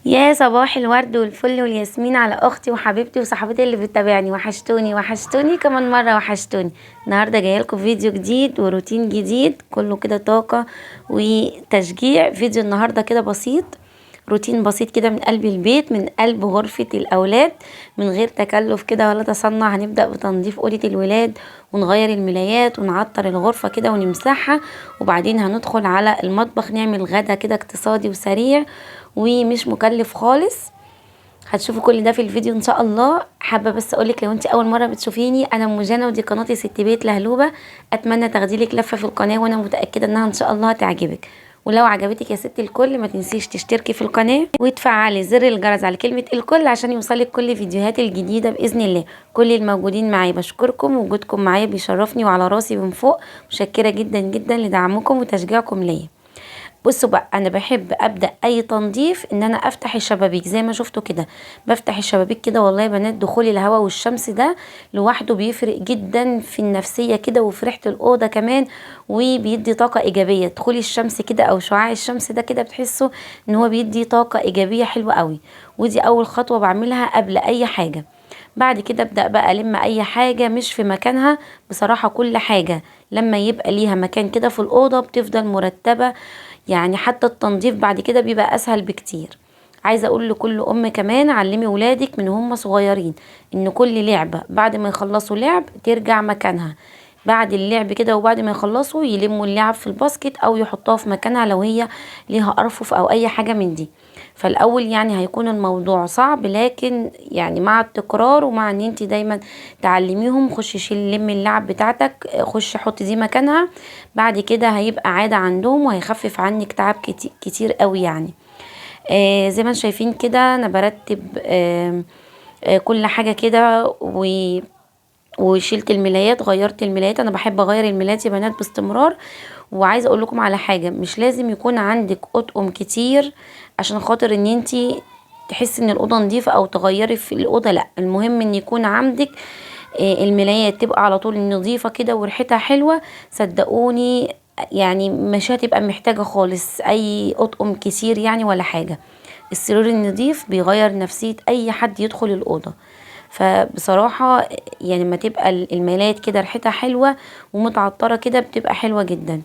يا صباح الورد والفل والياسمين على اختي وحبيبتي وصاحبتي اللي بتتابعني. وحشتوني وحشتوني كمان مرة وحشتوني. النهارده جاية لكم فيديو جديد وروتين جديد كله كده طاقة وتشجيع. فيديو النهارده كده بسيط، روتين بسيط كده من قلب البيت، من قلب غرفة الاولاد، من غير تكلف كده ولا تصنع. هنبدا بتنظيف اوضة الولاد ونغير الملايات ونعطر الغرفة كده ونمسحها، وبعدين هندخل على المطبخ نعمل غدا كده اقتصادي وسريع ومش مكلف خالص. هتشوفوا كل ده في الفيديو ان شاء الله. حابة بس اقولك لو انت اول مرة بتشوفيني، انا ام جنى ودي قناتي ست بيت لهلوبه. اتمنى تاخدي لك لفه في القناة وانا متاكدة انها ان شاء الله هتعجبك. ولو عجبتك يا ست الكل ما تنسيش تشتركي في القناة وتفعلي زر الجرس على كلمة الكل عشان يوصلك كل فيديوهات الجديدة باذن الله. كل الموجودين معايا بشكركم، وجودكم معايا بيشرفني وعلى راسي من فوق. متشكره جدا جدا لدعمكم وتشجيعكم ليا. بصوا بقى، انا بحب ابدا اي تنظيف ان انا افتح الشبابيك زي ما شفتوا كده. بفتح الشبابيك كده والله يا بنات، دخول الهواء والشمس ده لوحده بيفرق جدا في النفسية كده وفي ريحه الاوضة كمان، وبيدي طاقة ايجابية. دخول الشمس كده او شعاع الشمس ده كده بتحسوا ان هو بيدي طاقة ايجابية حلوة قوي. ودي اول خطوة بعملها قبل اي حاجة. بعد كده ابدا بقى الم اي حاجة مش في مكانها. بصراحة كل حاجة لما يبقى ليها مكان كده في الاوضة بتفضل مرتبه، يعني حتى التنظيف بعد كده بيبقى اسهل بكتير. عايزه اقول لكل ام كمان، علمي ولادك من هم صغيرين ان كل لعبه بعد ما يخلصوا لعب ترجع مكانها. بعد اللعب كده وبعد ما يخلصوا يلموا اللعب في ال basket او يحطوها في مكانها لو هي ليها ارفف او اي حاجة من دي. فالاول يعني هيكون الموضوع صعب، لكن يعني مع التكرار ومع ان انت دايما تعلميهم خش شيل لم اللعب بتاعتك، خش حط دي مكانها، بعد كده هيبقى عادة عندهم وهيخفف عنك تعب كتير قوي يعني. زي ما انتم شايفين كده انا برتب كل حاجة كده وشيلت الملايات، غيرت الملايات. انا بحب اغير الملايات يا بنات باستمرار. وعايزه اقول لكم على حاجة، مش لازم يكون عندك اطقم كتير عشان خاطر ان انتي تحسي ان الاوضة نظيفة او تغيري في الاوضة، لا، المهم ان يكون عندك الملايات تبقى على طول نظيفة كده وريحتها حلوة. صدقوني يعني مش هتبقى محتاجه خالص اي اطقم كتير يعني ولا حاجة. السرير النظيف بيغير نفسية اي حد يدخل الاوضة. فبصراحة يعني لما تبقى الملايات كده ريحتها حلوة ومتعطره كده بتبقى حلوة جدا.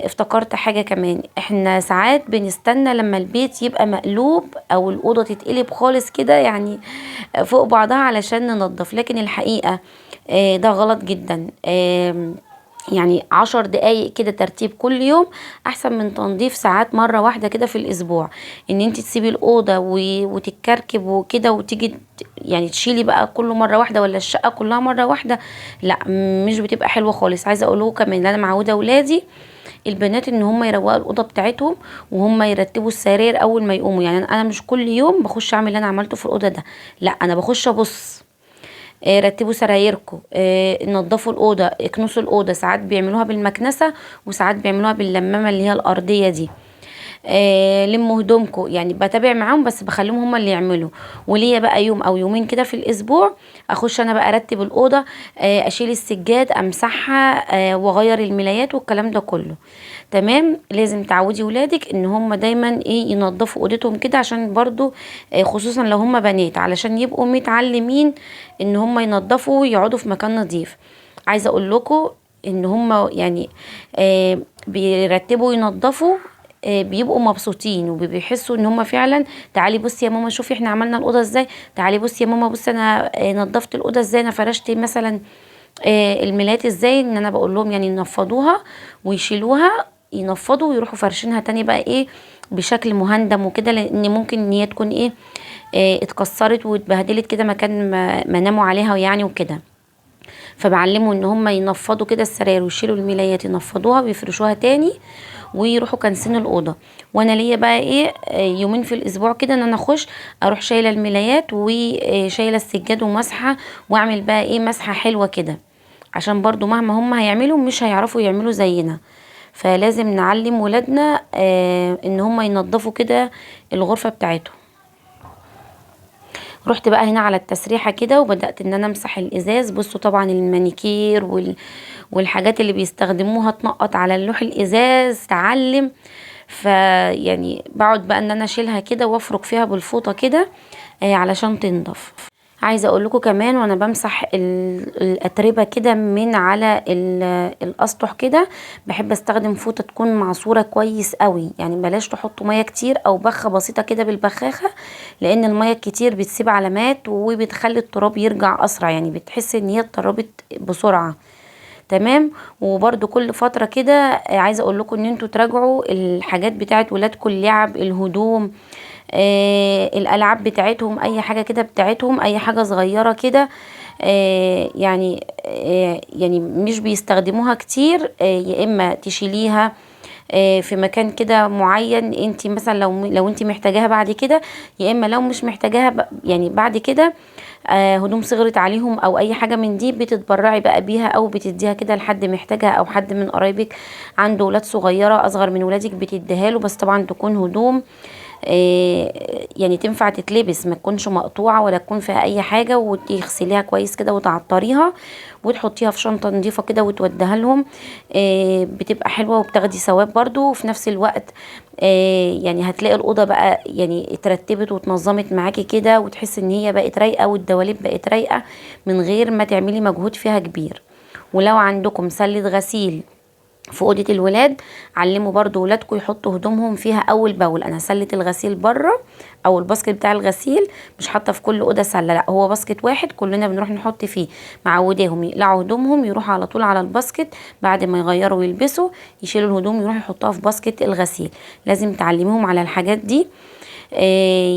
افتكرت حاجة كمان، احنا ساعات بنستنى لما البيت يبقى مقلوب او الأوضة تتقلب خالص كده يعني فوق بعضها علشان ننظف، لكن الحقيقة ده غلط جدا. يعني 10 دقايق كده ترتيب كل يوم احسن من تنظيف ساعات مرة واحدة كده في الاسبوع. ان انت تسيبي الاوضة وتتكركب وكده وتيجي يعني تشيلي بقى كله مرة واحدة ولا الشقة كلها مرة واحدة، لا مش بتبقى حلوة خالص. عايزة اقوله كمان ان انا معودة اولادي البنات ان هم يروقوا الاوضة بتاعتهم وهم يرتبوا السرير اول ما يقوموا. يعني انا مش كل يوم بخش اعمل اللي انا عملته في الاوضة ده، لا انا بخش ابص، رتبوا سرايركم، نظفوا الاوضة، اكنسوا الاوضة. ساعات بيعملوها بالمكنسه وساعات بيعملوها باللمامه اللي هي الارضية دي. لموا هدومكم، يعني بتابع معاهم بس بخليهم هم اللي يعملوا. وليا بقى يوم او يومين كده في الاسبوع اخش انا بقى ارتب الاوضة، اشيل السجاد، امسحها، واغير الملايات والكلام ده كله. تمام. لازم تعودي ولادك ان هم دايما ينظفوا اوضتهم كده، عشان برضو خصوصا لو هم بنات، علشان يبقوا متعلمين ان هم ينظفوا ويقعدوا في مكان نظيف. عايزه اقول لكم ان هم يعني بيرتبوا وينظفوا، بيبقوا مبسوطين وبيحسوا ان هم فعلا تعالي بصي يا ماما شوفي احنا عملنا الاوضة ازاي، تعالي بصي يا ماما بصي انا نظفت الاوضة ازاي، انا فرشت مثلا الملايات ازاي. ان انا بقول لهم يعني ينفضوها ويشيلوها، ينفضوا ويروحوا فرشينها تاني بقى بشكل مهندم وكده، لان ممكن ان هي تكون اتكسرت واتبهدلت كده مكان ما ناموا عليها يعني وكده. فبعلموا ان هم ينفضوا كده السراير ويشيلوا الملايات، ينفضوها ويفرشوها تاني ويروحوا كنسين الاوضة. وانا ليا بقى يومين في الاسبوع كده ان انا اخش اروح شايله الملايات وشايله السجاد ومسحه، واعمل بقى مسحه حلوة كده، عشان برضو مهما هم هيعملوا مش هيعرفوا يعملوا زينا. فلازم نعلم ولادنا ان هم ينظفوا كده الغرفة بتاعتهم. رحت بقى هنا على التسريحه كده وبدات ان انا امسح الازاز. بصوا طبعا المانيكير والحاجات اللي بيستخدموها تنقط على اللوح الازاز تعلم. فيعني بقعد بقى ان انا اشيلها كده وافرك فيها بالفوطه كده علشان تنضف. عايزه اقول لكم كمان وانا بمسح الاتربه كده من على الاسطح كده، بحب استخدم فوطه تكون معصوره كويس قوي، يعني بلاش تحطوا مية كتير او بخه بسيطة كده بالبخاخه، لان المية الكتير بتسيب علامات وبتخلي التراب يرجع اسرع، يعني بتحس ان هي اتربت بسرعة. تمام. وبرده كل فترة كده عايزه اقول لكم ان انتوا تراجعوا الحاجات بتاعت ولادكم، اللعب، الهدوم، الالعاب بتاعتهم، اي حاجة كده بتاعتهم، اي حاجة صغيرة كده يعني يعني مش بيستخدموها كتير، يا اما تشيليها في مكان كده معين انت مثلا لو انت محتاجاها بعد كده، يا اما لو مش محتاجاها يعني بعد كده هدوم صغرت عليهم او اي حاجة من دي بتتبرعي بقى بيها او بتديها كده لحد محتاجها، او حد من قرايبك عنده ولاد صغيرة اصغر من ولادك بتديها له، بس طبعا تكون هدوم يعني تنفع تتلبس، ما تكونش مقطوعة ولا تكون فيها اي حاجة، وتغسليها كويس كده وتعطريها وتحطيها في شنطه نظيفة كده وتوديها لهم، بتبقى حلوة وبتاخدي ثواب برضو، وفي نفس الوقت يعني هتلاقي الاوضة بقى يعني اترتبت واتنظمت معاكي كده، وتحسي ان هي بقت رايقة والدواليب بقت رايقة من غير ما تعملي مجهود فيها كبير. ولو عندكم سله غسيل في اوضة الولاد، علموا برضو ولادكم يحطوا هدومهم فيها اول باول. انا سله الغسيل بره او ال basket بتاع الغسيل مش حاطه في كل اوضة سله، لا هو basket واحد كلنا بنروح نحط فيه، معوداهم يقلعوا هدومهم يروحوا على طول على ال basket، بعد ما يغيروا ويلبسوا يشيلوا الهدوم يروحوا يحطوها في basket الغسيل. لازم تعلميهم على الحاجات دي،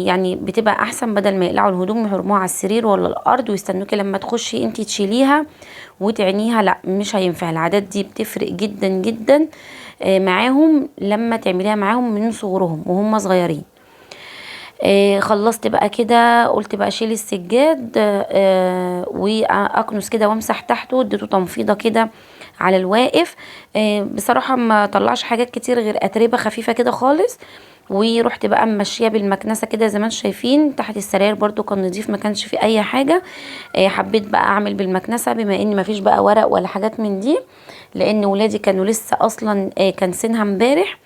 يعني بتبقى احسن بدل ما يقلعوا الهدوم يرموها على السرير ولا الارض ويستنوكي لما تخشي انتي تشيليها وتعنيها، لا مش هينفع. العادات دي بتفرق جدا جدا معاهم لما تعمليها معاهم من صغرهم وهم صغيرين. خلصت بقى كده، قلت بقى اشيل السجاد واكنس كده وامسح تحته، اديته تنفيضه كده على الواقف. بصراحة ما طلعش حاجات كتير غير اتربه خفيفة كده خالص، ورحت بقى ماشية بالمكنسه كده زي ما انتم شايفين. تحت السراير برضو كان نضيف ما كانش فيه اي حاجة. حبيت بقى اعمل بالمكنسه بما ان ما فيش بقى ورق ولا حاجات من دي، لان ولادي كانوا لسه اصلا كان سنها امبارح،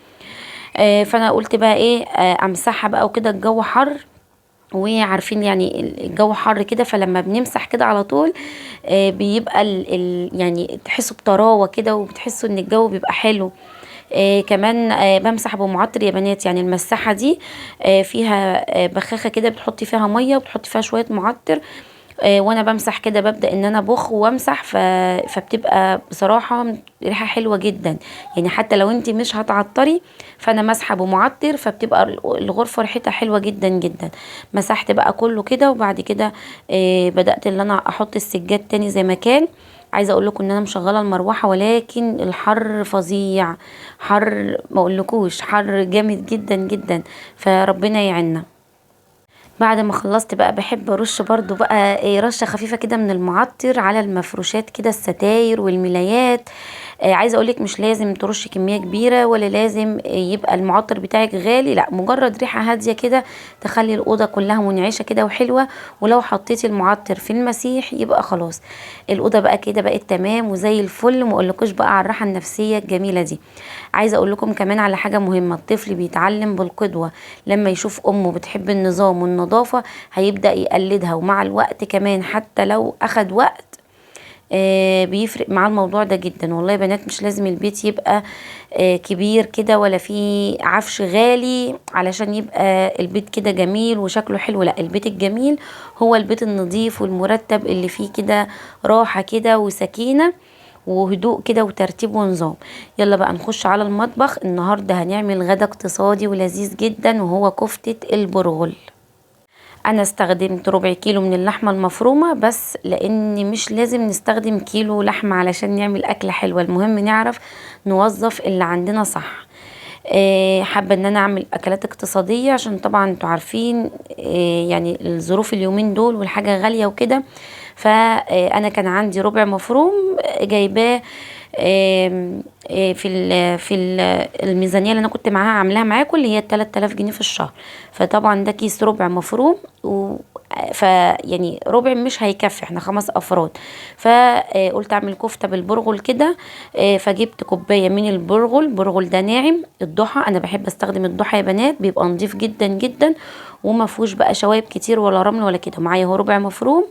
فانا قلت بقى ايه امسحها بقى وكده. الجو حر وعارفين يعني الجو حر كده، فلما بنمسح كده على طول بيبقى يعني تحسوا بطراوه كده، وبتحسوا ان الجو بيبقى حلو. كمان بمسح بمعطر يا بنات، يعني المساحة دي فيها بخاخه كده بتحطي فيها مية وبتحطي فيها شوية معطر، وانا بمسح كده ببدا ان انا بخ وامسح، فبتبقى بصراحة ريحه حلوة جدا. يعني حتى لو انت مش هتعطري، فانا مسحه بمعطر فبتبقى الغرفة ريحتها حلوة جدا جدا. مسحت بقى كله كده، وبعد كده بدات ان انا احط السجاد تاني زي ما كان. عايزه اقول لكم ان انا مشغله المروحة، ولكن الحر فظيع، حر ما اقولكوش، حر جامد جدا جدا، فربنا يعيننا. بعد ما خلصت بقى بحب ارش برضو بقى رشه خفيفة كده من المعطر على المفروشات كده، الستاير والملايات. عايزه اقولك مش لازم ترشي كمية كبيرة، ولا لازم يبقى المعطر بتاعك غالي، لا مجرد ريحه هادية كده تخلي الاوضة كلها منعشه كده وحلوه. ولو حطيتي المعطر في المسيح يبقى خلاص الاوضة بقى كده بقت تمام وزي الفل، ما اقولكوش بقى على الراحة النفسية الجميلة دي. عايزه اقول لكم كمان على حاجة مهمة، الطفل بيتعلم بالقدوه، لما يشوف امه بتحب النظام والنظافة هيبدا يقلدها، ومع الوقت كمان حتى لو اخد وقت بيفرق مع الموضوع ده جدا. والله يا بنات مش لازم البيت يبقى كبير كده ولا فيه عفش غالي علشان يبقى البيت كده جميل وشكله حلو، لا البيت الجميل هو البيت النظيف والمرتب اللي فيه كده راحة كده وسكينة وهدوء كده وترتيب ونظام. يلا بقى نخش على المطبخ. النهارده هنعمل غدا اقتصادي ولذيذ جدا، وهو كفتة البرغل. انا استخدمت ربع كيلو من اللحمة المفرومه بس، لان مش لازم نستخدم كيلو لحمه علشان نعمل اكله حلوة، المهم نعرف نوظف اللي عندنا صح. حابة ان انا اعمل اكلات اقتصادية عشان طبعا انتوا عارفين يعني الظروف اليومين دول والحاجة غالية وكده. فانا كان عندي ربع مفروم جايباه في ال في ال الميزانية اللي انا كنت معاها عاملاها معاكم، اللي هي 3000 جنيه في الشهر. فطبعا ده كيس ربع مفروم، ف يعني ربع مش هيكفي، احنا 5 افراد. فقلت اعمل كفته بالبرغل كده. فجبت كوباية من البرغل، البرغل ده ناعم الضحى، انا بحب استخدم الضحى يا بنات، بيبقى نضيف جدا جدا وما فيهوش بقى شوايب كتير ولا رمل ولا كده. معايا هو ربع مفروم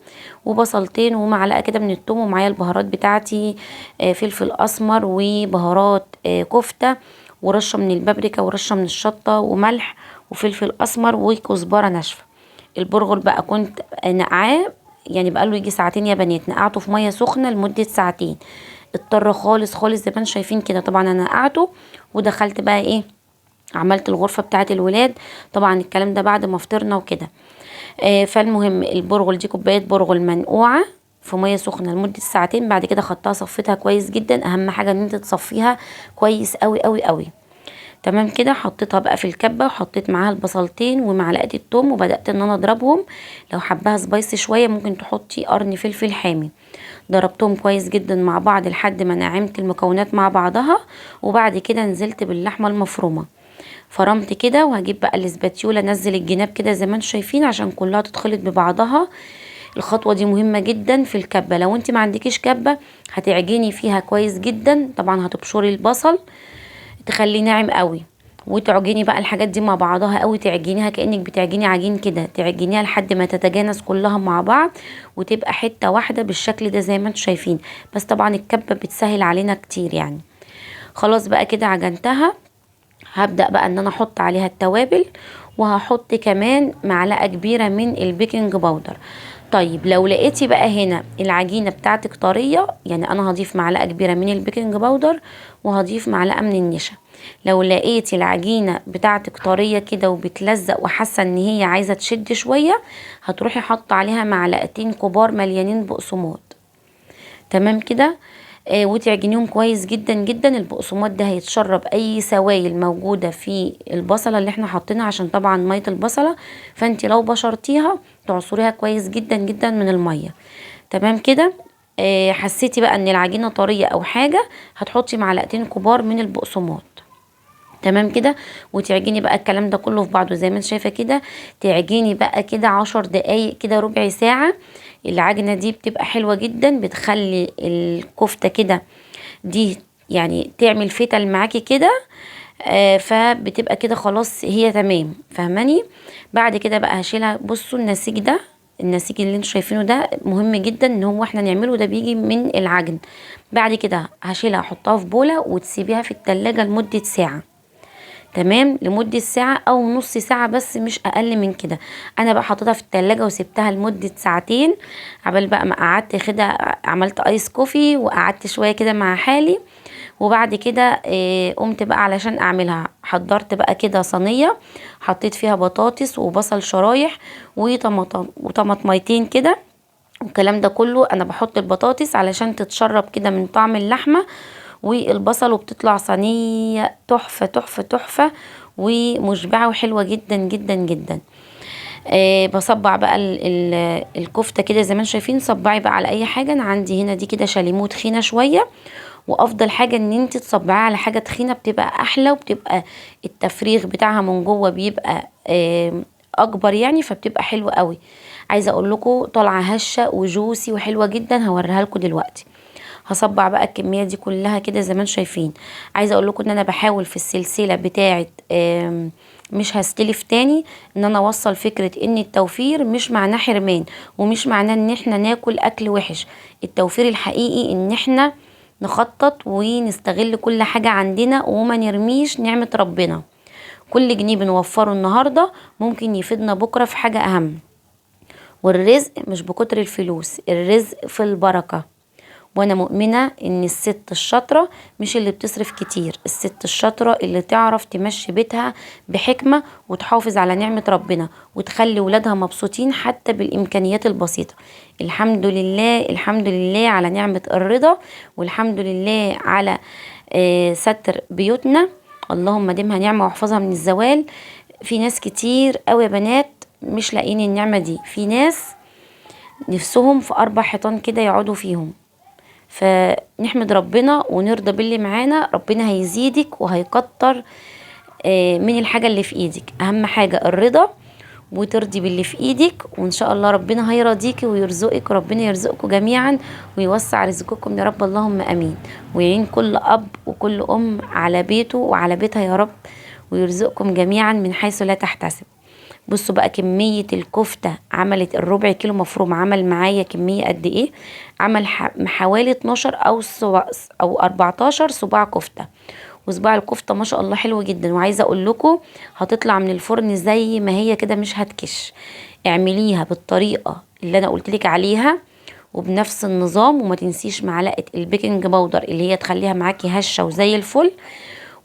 وبصلتين ومعلقة كده من الثوم، ومعايا البهارات بتاعتي، فلفل اسمر وبهارات كفته ورشه من البابريكا ورشه من الشطه وملح وفلفل اسمر وكزبره ناشفة. البرغل بقى كنت نقعاه، يعني بقاله يجي ساعتين يا بنات، نقعته في مية سخنة لمدة ساعتين، اضطر خالص خالص زي ما انتم شايفين كده. طبعا انا نقعته ودخلت بقى ايه، عملت الغرفة بتاعه الولاد، طبعا الكلام ده بعد ما فطرنا وكده. فالمهم البرغل دي كوباية برغل منقوعه في مية سخنة لمدة ساعتين، بعد كده خدتها صفيتها كويس جدا، اهم حاجة ان انت تصفيها كويس قوي قوي قوي. تمام كده. حطيتها بقى في الكبه وحطيت معاها البصلتين ومعلقة الثوم، وبدات ان انا اضربهم. لو حباها spicy شوية ممكن تحطي قرن فلفل حامي. ضربتهم كويس جدا مع بعض لحد ما نعمت المكونات مع بعضها، وبعد كده نزلت باللحمه المفرومه، فرمت كده. وهجيب بقى ال spatula انزل الجناب كده زي ما انتم شايفين عشان كلها تتخلط ببعضها. الخطوة دي مهمة جدا في الكبه، لو انت ما عندكيش كبه هتعجني فيها كويس جدا. طبعا هتبشري البصل تخليه ناعم قوي، وتعجني بقى الحاجات دي مع بعضها قوي، تعجنيها كأنك بتعجني عجين كده، تعجنيها لحد ما تتجانس كلها مع بعض وتبقى حتة واحدة بالشكل ده زي ما انتم شايفين. بس طبعا الكبة بتسهل علينا كتير يعني. خلاص بقى كده عجنتها، هبدأ بقى ان انا احط عليها التوابل، وهحط كمان معلقة كبيرة من ال baking powder. طيب لو لقيتي بقى هنا العجينة بتاعتك طرية، يعني انا هضيف معلقة كبيرة من ال baking powder وهضيف معلقة من النشا. لو لقيتي العجينة بتاعتك طرية كده وبتلزق وحاسة ان هي عايزة تشد شوية، هتروحي حاطة عليها معلقتين كبار مليانين بقسماط. تمام كده. وتعجنيهم كويس جدا جدا. البقسماط ده هيتشرب اي سوائل موجودة في البصله اللي احنا حاطينها، عشان طبعا مية البصله، فانت لو بشرتيها تعصريها كويس جدا جدا من المية. تمام كده. حسيتي بقى ان العجينة طرية او حاجة، هتحطي معلقتين كبار من البقسماط. تمام كده. وتعجني بقى الكلام ده كله في بعضه زي ما انت شايفه كده. تعجني بقى كده 10 دقايق كده، ربع ساعة. العجنه دي بتبقى حلوة جدا، بتخلي الكفتة كده دي يعني تعمل فتل معاكي كده، فبتبقى كده خلاص هي تمام، فاهماني؟ بعد كده بقى هشيلها. بصوا النسيج ده، النسيج اللي انتوا شايفينه ده مهم جدا ان هو احنا نعمله، ده بيجي من العجن. بعد كده هشيلها احطها في بوله وتسيبيها في التلاجة لمدة ساعة. تمام، لمدة ساعة او نص ساعة بس، مش اقل من كده. انا بقى حطيتها في التلاجة وسبتها لمدة ساعتين، عبال بقى ما قعدت كده عملت ice coffee وقعدت شوية كده مع حالي. وبعد كده قمت بقى علشان اعملها. حضرت بقى كده صينية حطيت فيها بطاطس وبصل شرايح وطماطميتين كده والكلام ده كله. انا بحط البطاطس علشان تتشرب كده من طعم اللحمة والبصل، وبتطلع صينية تحفة تحفة تحفة ومشبعة وحلوة جدا جدا جدا. بصبع بقى الكفتة كده زي ما انتم شايفين. صبعي بقى على اي حاجة. انا عندي هنا دي كده شاليمو تخينة شوية، وافضل حاجة ان انت تصبعيها على حاجة تخينة، بتبقى احلى وبتبقى التفريغ بتاعها من جوه بيبقى اكبر يعني، فبتبقى حلوة قوي. عايزة اقول لكم طالعة هشة وجوسي وحلوة جدا، هوريها لكم دلوقتي. هصبع بقى الكمية دي كلها كده زي ما انتم شايفين. عايزة اقول لكم ان انا بحاول في السلسلة بتاعه مش هستلف تاني، ان انا اوصل فكرة ان التوفير مش معناه حرمان، ومش معناه ان احنا ناكل اكل وحش. التوفير الحقيقي ان احنا نخطط ونستغل كل حاجة عندنا وما نرميش نعمة ربنا. كل جنيه بنوفره النهاردة ممكن يفيدنا بكرة في حاجة اهم. والرزق مش بكتر الفلوس، الرزق في البركة. وانا مؤمنة ان الست الشاطرة مش اللي بتصرف كتير، الست الشاطرة اللي تعرف تمشي بيتها بحكمة وتحافظ على نعمة ربنا وتخلي ولادها مبسوطين حتى بالامكانيات البسيطة. الحمد لله، الحمد لله على نعمة الرضا، والحمد لله على ستر بيوتنا. اللهم ديمها نعمة واحفظها من الزوال. في ناس كتير قوي يا بنات مش لاقيين النعمة دي، في ناس نفسهم في 4 حيطان كده يقعدوا فيهم. فنحمد ربنا ونرضى باللي معانا، ربنا هيزيدك وهيكتر من الحاجة اللي في ايدك. اهم حاجة الرضا وترضي باللي في ايدك، وان شاء الله ربنا هيرضيكي ويرزقك، وربنا يرزقكم جميعا ويوسع رزقكم يا رب، اللهم امين. ويعين كل اب وكل ام على بيته وعلى بيتها يا رب، ويرزقكم جميعا من حيث لا تحتسب. بصوا بقى كمية الكفتة، عملت الربع كيلو مفروم عمل معايا كمية قد ايه؟ عمل حوالي 12 او 14 صباع كفتة. وصباع الكفتة ما شاء الله حلو جدا، وعايزة اقول لكم هتطلع من الفرن زي ما هي كده، مش هتكش. اعمليها بالطريقة اللي انا قلتلك عليها وبنفس النظام، وما تنسيش معلقة ال baking powder اللي هي تخليها معاكي هشة وزي الفل،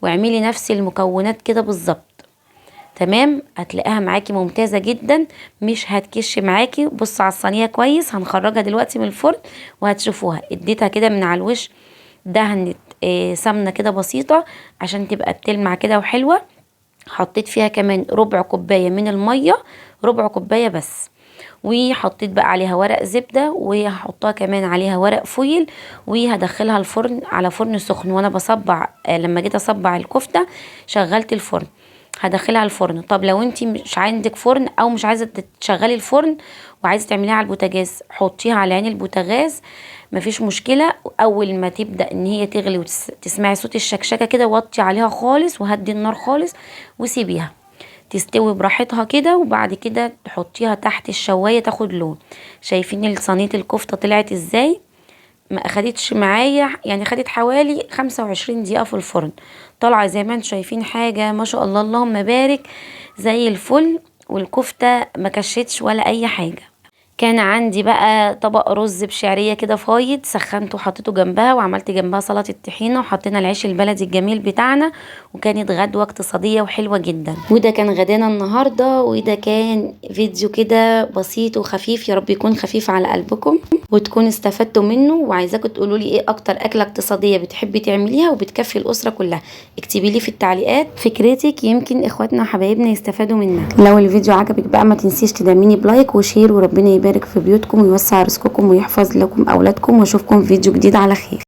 واعملي نفس المكونات كده بالظبط. تمام، هتلاقيها معاكي ممتازة جدا، مش هتكش معاكي. بصوا على الصينية كويس، هنخرجها دلوقتي من الفرن وهتشوفوها. اديتها كده من على الوش دهنة سمنة كده بسيطة عشان تبقى بتلمع كده وحلوة. حطيت فيها كمان ربع كوباية من المية، ربع كوباية بس، وحطيت بقى عليها ورق زبدة، وهحطها كمان عليها ورق فويل، وهدخلها الفرن على فرن سخن. وانا بصبع لما جيت اصبع الكفتة شغلت الفرن، هدخلها الفرن. طب لو انتي مش عندك فرن او مش عايزه تشغلي الفرن وعايزه تعمليها على البوتاجاز، حطيها على عين البوتاجاز مفيش مشكلة. اول ما تبدا ان هي تغلي وتسمعي صوت الشكشكه كده، وطي عليها خالص وهدي النار خالص وسيبيها تستوي براحتها كده، وبعد كده تحطيها تحت الشوايه تاخد لون. شايفين صينية الكفتة طلعت ازاي؟ ما اخدتش معايا يعني، خدت حوالي 25 دقيقة في الفرن، طالعه زي ما انتم شايفين حاجة ما شاء الله اللهم بارك زي الفل، والكفته ما كشتش ولا اي حاجة. كان عندي بقى طبق رز بشعريه كده فايض، سخنته وحطيته جنبها، وعملت جنبها سلطة طحينه، وحطينا العيش البلدي الجميل بتاعنا، وكانت غدوه اقتصادية وحلوه جدا. وده كان غدانا النهارده، وده كان فيديو كده بسيط وخفيف، يا رب يكون خفيف على قلبكم وتكون استفدتوا منه. وعايزاكم تقولوا لي ايه اكتر اكله اقتصادية بتحبي تعمليها وبتكفي الاسرة كلها، اكتبي لي في التعليقات فكرتك، يمكن اخواتنا وحبايبنا يستفادوا منها. لو الفيديو عجبك بقى ما تنسيش تدعميني ب like و share، وربنا يبارك في بيوتكم ويوسع رزقكم ويحفظ لكم اولادكم، واشوفكم في فيديو جديد على خير.